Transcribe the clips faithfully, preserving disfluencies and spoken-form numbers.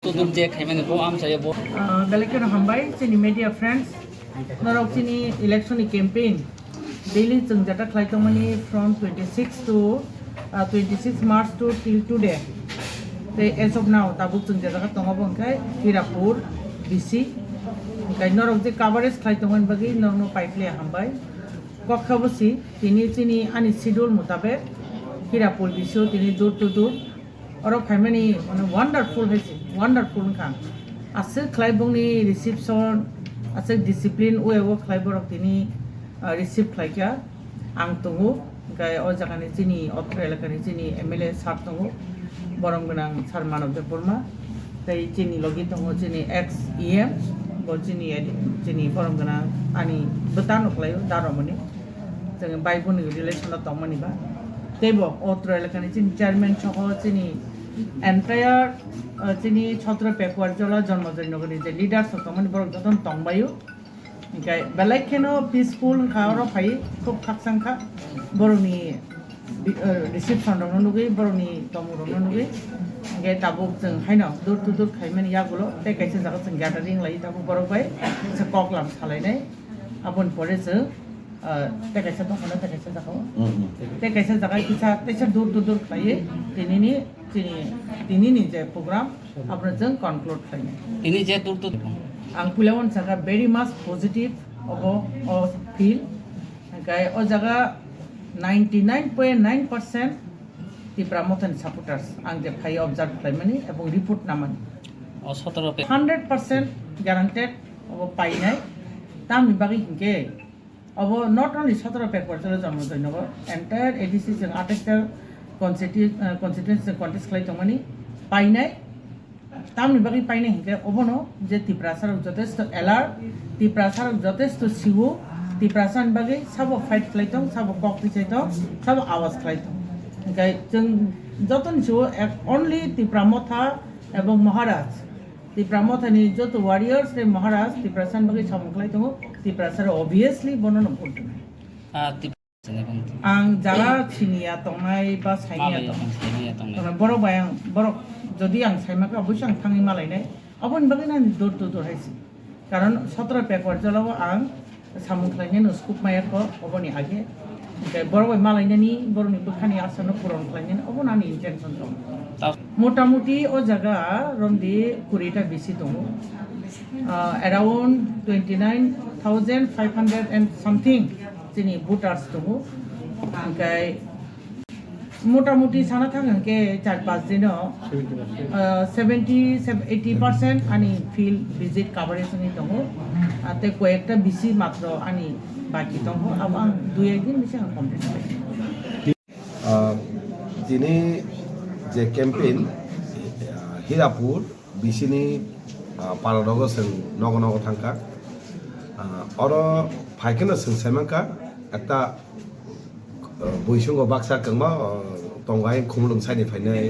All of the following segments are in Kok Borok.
Tudur je khaimani bo amchaya bo. Ah, belai kheno hambai chini media friends. Norok chini election ni campaign daily chwng jata khlai tongmani from twenty six to, ah, twenty six March to till today. Tei as of now tabuk chwng jata kha tongo bo hwnkhe Hirapur B C. Hwnkhe norok je coverage khlai tongmani bagwi norokno pai phle hambai. Kok kha bo si tini chini ani schedule mutabek Hirapur B C o tini door to door Oro phaimani mane wonderful hai se, wonderful wngkha. Aswk khlai bongni reception, aswk discipline way o khlai borok tini, ah, receive khlai kha. Ang tongo, hwnkhe o jaga ni chini Otro elaka ni chini M L A sir tongo, borom gwnang sir Manav Debbarma, tei chini logi tongo chini ex E M, bo chini edi, chini borom gwnang ani bwtano khlai o, Daromani. Chwng bai boni relation o tongmani ba. Teibo Otro elakani chini chairman soho chini entire, uh, chini Chhatro Pekuar Jola Jonmojoi Nogorni je leaders rok tongmani borok jotono tongbaio. Hwnkhe belai kheno peaceful wngkha oro phai khub khakchang kha borokni bi-, uh, reception rokno nugwi borokni tongmung rokno nugwi. Hwnkhe tabuk chwng haino door to door khaimani yagulo tei kaisa jaga chwng gathering lai tabuk borok bai se koklam salainai. Aboni pore chwng Ah, tei kaisa tongmano tei kaisa jaga o. Mm, mm. Tei kaisa jaga kisa teisa dur dur dur khlaiwi tinini chini tinini je program abono chwng conclude khlainai. Tini je dur dur. Ang puila uansukha very much positive obo o feel. Hwnkhe o jaga ninety nine point nine percent Tipra Mothani supporters ang je phai observe khlaimani ebong report namani. O sotoro pe- Hundred percent guaranteed obo painai. Tamni bagwi hinkhe Obo not only Sotoro Pekuar Jola Jonmojoi Nogor, entire A D C chwng atais ta constitu-, eh, constituency chwng contest khlai tongmani painai. Tamni bagwi painai hinkhe obono je Tiprasa rok jotesto alert, Tiprasa rok jotesto siwo, Tiprasa ni bagwi sabo fight khlai tong, sabo kok twi chai tong, sabo awas khlai tong. Hinkhe chwng jotoni siwo ek only Tipra Motha ebong Maharaj Tipra Mothani joto warriors tei Maharaj Tiprasani bagwi samung khlai tongo, Tiprasarok obviously bono no vote rwnai. Ah, Tip-, Ang jara siniya tongnai ba sainiya Malai tongnai. Ang sainiya tongnai. Borok bai ang, borok jodi ang saimaka, oboise ang thangwi malainai. Aboni bagwi nang door to door hai si. Karon sotoro Pekuar Jola o ang samung khlainai no scope maya kho oboni age. Hwnkhe borok bai malainani, borokni bwkhani asano puron khlainani, obono ani intention tongo. Ta- Motamuti o jaga romdi kurita bisi tongo. Ah, around twenty nine thousand five hundred and something chini voters tongo. Hwnkhe Motamuti sana thang hwnkhe char panch dino, ah, seventy, eighty percent ani field visit coverage wngwi tongo. Ah, tei koyekta bisi matro ani baki tongo, abo ang dui ek din bisi ang complete khlai. Ah, tini je campaign, ah, Hirapur bisini, ah, para rogo chwng nogo nogo thangkha. Ah, oro phaikheno chwng saimankha ekta, ah, buisungo baksa kwngma, ah, tongo, ayang Khumulwng side ni phainai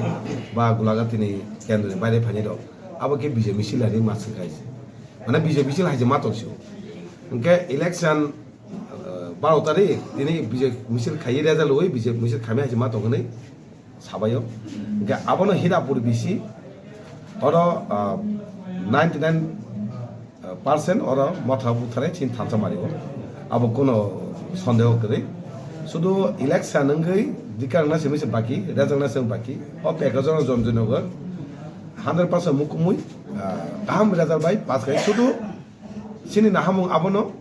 ba Gulaghati ni kendro ni baire phainai rok. Abo khe B J P misil hai ma swngkha. Mane B J P misil hai se ma tong sio. Hwnkhe election, ah, baro tarik tini B J P misil khaiwi result wi B J P misil khaimai hai se ma tong hwnwi sabaio. Hwnkhe abono Hirapur B C oro, ah, ninety nine percent oro motha butharnai chini thansa mario. Abo kuno sondeho kwrwi. Sudu election wngwi dikar na simi se baki, result na simi baki. O package oro Jonmojoi Nogor hundred percent mukumui, ah, kaham result bai pass khai. Sudu chini nahamung abono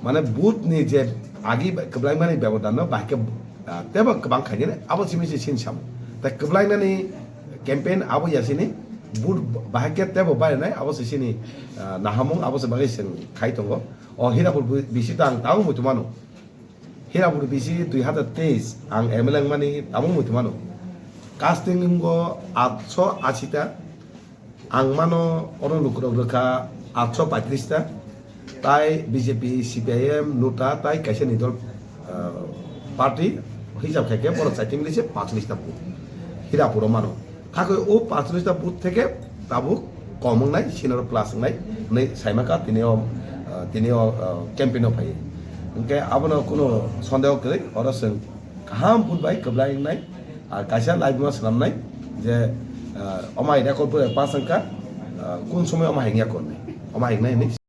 Mane booth ni je agi kwblaimani bebodan no bahai khe, ah, tebo kwbang khainani abo simi se sini samo. Tai kwblainani campaign abo ya sini booth bahai khe tebo bainai abo se sini, ah, nahamung abo se bagwi chwng khai tongo. O Hirapur bi-, bisi ta ang tabuk muitu mano. Hirapur bisi dui hazar teis ang M L A wngmani tabuk muitu mano. Casting wngkha atsho ashi ta. Ang mano oro lukurok rwkha atsho paitris ta, tai B J P, C P I M, NOTA tai kaisa ni dol, ah, party hisab khai khe borok chaitim le se paitris ta booth Hirapur o mano. Hakhe o paitris ta booth theke tabuk kom wngnai, sinoro plus wngnai, hwnwi saimaka tini o, ah, tini o, ah, campaign o phai. Hwnkhe abono kuno sondeho kwrwi, oro chwng kaham booth bai kwblainai. Ar kaisa laibuma swnamnai je Omo hai record bo pass wngkha. Kun somoi omo hai wngya kon, omo hai wngnai hinwi.